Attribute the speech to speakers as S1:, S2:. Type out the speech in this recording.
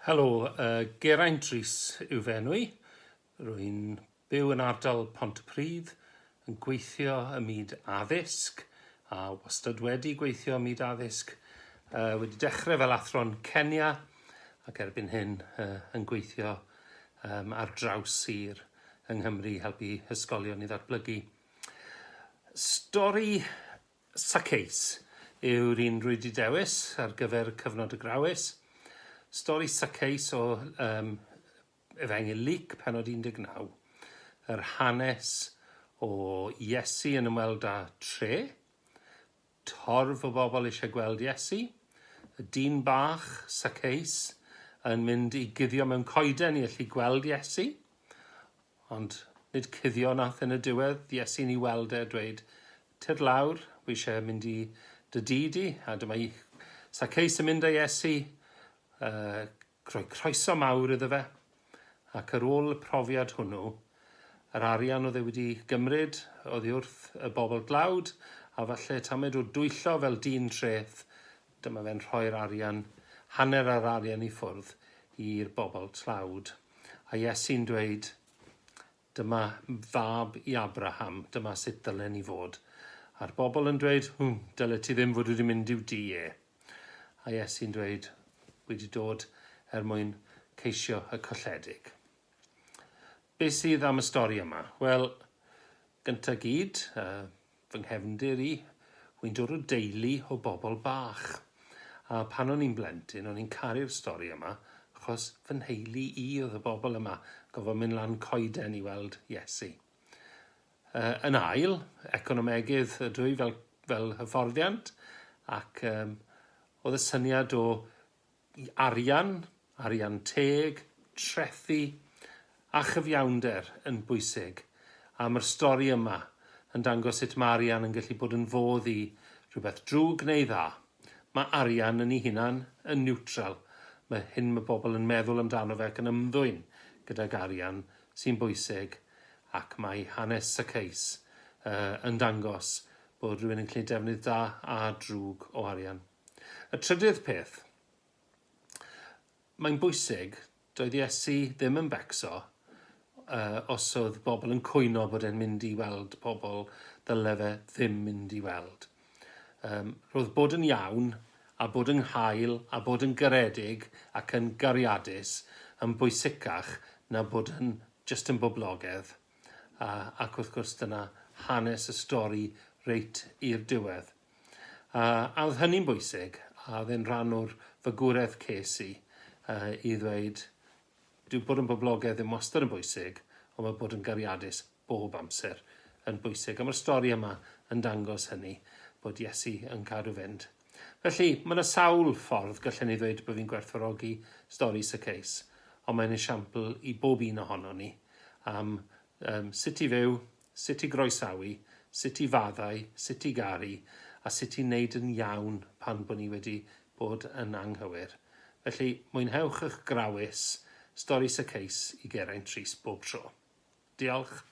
S1: Helo, uh, Geraint Rhys yw fy enw i. Rwy'n byw yn ardal Pontypridd, yn gweithio ym myd addysg, a wastad wedi gweithio ym myd addysg. Uh, wedi dechrau fel athro'n Kenya, ac erbyn hyn uh, yn gweithio um, ar draws sir yng Nghymru i helpu ysgolion i ddatblygu. Stori Saceus yw'r un rwy 'di dewis ar gyfer cyfnod y Grawys. Stori Saceus o um, Efengyl Luc, penod 19. Yr hanes o Iesu yn ymweld â tre, torf o bobl eisiau gweld Iesu, y dyn bach, Saceus, yn mynd i guddio mewn coeden i allu gweld Iesu, Ond nid cuddio nath yn y diwedd, Iesu'n i weld e a dweud, Tyrd lawr, wi eisiau mynd i dy dŷ di, a dyma i Saceus yn mynd â Iesu, uh, rhoi croeso mawr iddo fe, ac ar ôl y profiad hwnnw, yr arian oedd e wedi gymryd oddi wrth y bobl dlawd, a falle tamed o dwyllo fel dyn treth, dyma fe'n rhoi'r arian, hanner yr arian i ffwrdd i'r bobl tlawd. A Iesu'n dweud, Dyma fab i Abraham, dyma sut dylen ni fod. A'r bobl yn dweud, Hwm, dyle ti ddim fod wedi mynd i'w dŷ e. A Iesu'n dweud, Wedi dod er mwyn ceisio y colledig. Be sydd am y stori yma? Wel, gynta gyd, uh, Fy nghefndir i, wi'n dod o deulu o bobl bach. A pan o'n i'n blentyn, o'n i'n caru'r stori yma, achos fy nheulu i oedd y bobl yma, gofod mynd lan coeden i weld Iesu. Uh, yn ail, economegydd ydw i fel, fel hyfforddiant, ac um, oedd y syniad o i arian, arian teg, trethi a chyfiawnder yn bwysig, a mae'r stori yma yn dangos sut mae arian yn gallu bod yn fodd i rhywbeth drwg neu dda. Mae arian yn ei hunan yn niwtral. Mae hyn mae bobl yn meddwl amdano fe ac yn ymddwyn gydag arian sy'n bwysig ac mae hanes Zacchaeus uh, yn dangos bod rhywun yn gallu defnydd da a drwg o arian. Y trydydd peth, mae'n bwysig, doedd Iesu ddim yn becso uh, os oedd bobl yn cwyno bod e'n mynd i weld pobl ddyle fe ddim mynd i weld. Um, roedd bod yn iawn a bod yn hael a bod yn garedig ac yn gariadus yn bwysicach na bod yn just yn boblogaidd. A, ac wrth gwrs dyna hanes y stori reit i'r diwedd. A, a oedd hynny'n bwysig, a oedd e'n rhan o'r fagwraeth ces i, uh, i ddweud, dyw bod yn boblogaidd ddim wastad yn bwysig, ond mae bod yn gariadus bob amser yn bwysig. A mae'r stori yma yn dangos hynny, bod Iesu yn cadw fynd. Felly, mae yna sawl ffordd gallen ni ddweud bod fi'n gwerthfawrogi stori Zacchaeus, ond mae'n esiampl i bob un ohonon ni am um, sut i fyw, Sut i groesawu, sut i faddau, sut i garu, a sut i wneud yn iawn pan bo ni wedi bod yn anghywir. Felly, mwynhewch ych grawys, stori Zacchaeus i Geraint Rhys bob tro. Diolch.